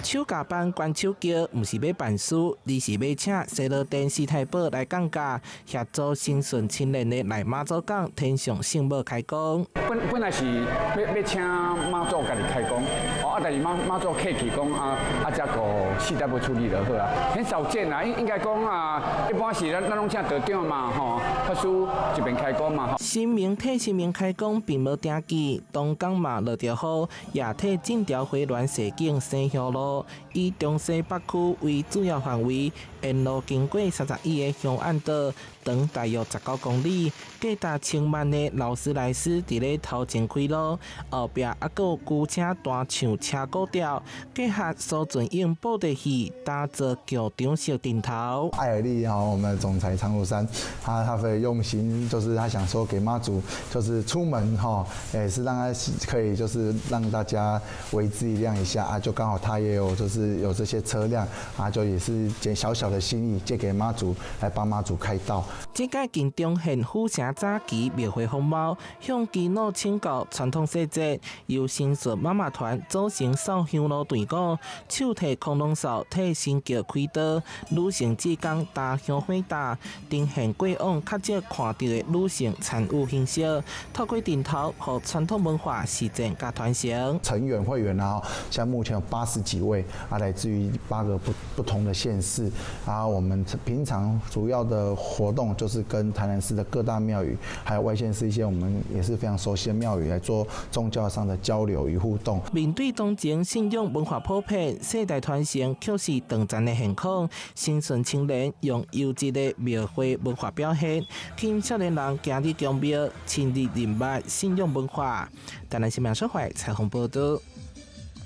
手夾班關手橋，毋是欲辦事，而是欲請西螺殿司太保來降駕，協助神順青年的來媽祖港天上聖母開光。本來是欲請媽祖家己開光，哦啊，但是媽祖客氣講啊啊，這個司太保處理就好啊，很少見啊，應該講啊，一般是咱攏請道長嘛吼，法師這邊開光嘛吼。神明替神明開光並無定期，當工嘛落著雨，也替整條回鑾踅景生香路，以中西北區為主要範圍，沿路經過31个鄉岸島，長大約19公里，價值千萬的勞斯萊斯佇咧頭前開路，後壁猶閣有舊車彈唱車鼓調，結合蘇俊勇布袋戲打造劇場式陣頭。艾爾利哈，我們的總裁常如山，他非常用心，就是他想說給媽祖，就是出門哈，也是讓他可以就是讓大家為之一亮一下啊，就剛好他也有就是有這些車輛啊，就也是件小小的心意，借給媽祖來幫媽祖開道。這屆金中縣府城早期廟會風貌，向耆老請教傳統細節，由神順媽媽團組成掃香爐隊伍，手提空龍掃替神轎開道，女性志工擔香火擔，呈現過往較少看著的女性參與形式，透過陣頭，予傳統文化實踐佮傳承。成員會員啊，像目前有80幾位啊，來自於8個不同的縣市啊。我們平常主要的活動就是跟台南市的各大廟宇，還有外縣市一些我們也是非常熟悉的廟宇來做宗教上的交流與互動。面對當前信仰文化普遍、世代傳承卻是斷層的現況，神順青年用優質的廟會文化表現，吸引少年人行入宮廟，深入認識信仰文化。台南新聞社會採訪報道。